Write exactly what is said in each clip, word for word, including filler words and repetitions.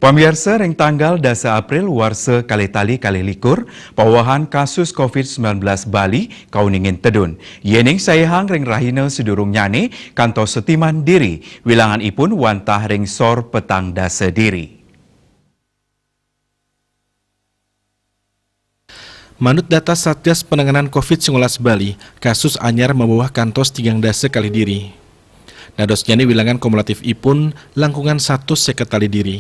Pamiarsa, ring tanggal dasa April warsa kalih tali kalih likur, pawewehan kasus covid sembilan belas Bali kauningin tedun. Yéning saihang ring rahina sadurungnyane kantos setiman diri, wilanganipun wantah ring sor petang dasa diri. Manut data Satgas Penanganan covid sembilan belas Bali, kasus anyar maweweh kantos tigang dasa kalih diri. Dadosnyane wilangan kumulatifipun langkungan satus seket kalih diri.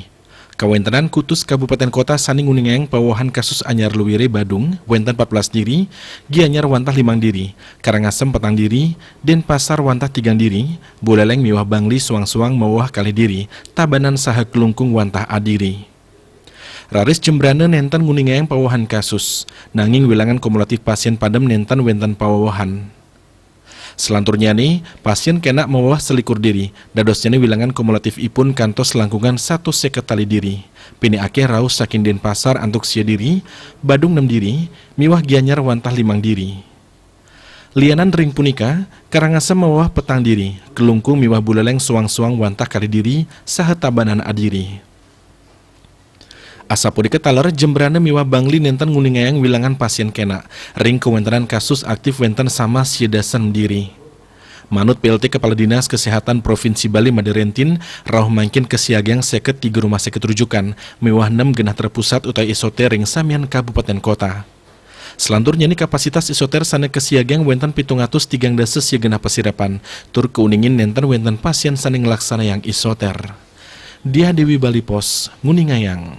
Kawentenan kutus kabupaten kota sane nguningayang pawewehan kasus anyar luire Badung wenten empat belas diri, Gianyar wantah limang diri, Karangasem petang diri, Denpasar wantah tigang diri, Buleleng miwah Bangli soang-soang maweweh kalih diri, Tabanan saha Klungkung wantah adiri. Raris Jembrana nenten nguningayang pawewehan kasus, nanging wilangan kumulatif pasien padem nenten wenten pawewehan. Selanturnyane, pasien kenak maweweh selikur diri, dadosnyane wilangan kumulatifipun kantos langkungan satus seket kalih diri. Pinih akeh rauh saking Denpasar antuk sia diri, Badung nem diri, miwah Gianyar wantah limang diri. Lianan ring punika, Karangasem maweweh petang diri, Klungkung miwah Buleleng soang-soang wantah kalih diri, saha Tabanan adiri. Asapunika taler Jembrana miwah Bangli nenten nguningayang wilangan pasien kenak, ring kawentenan kasus aktif wenten sama sia dasan diri. Manut P L T Kepala Dinas Kesehatan Provinsi Bali Made Rentin, rauh mangkin kasiagang seket tiga rumah sakit rujukan, miwah nem genah terpusat utawi isoter ring samian kabupaten kota. Selanturnyane kapasitas isoter sane kasiagang wenten pitung atus tigang dasa sia genah pasirepan, tur kauningin nenten wenten pasien sane nglaksanayang isoter. Diah Dewi Bali Pos, nguningayang.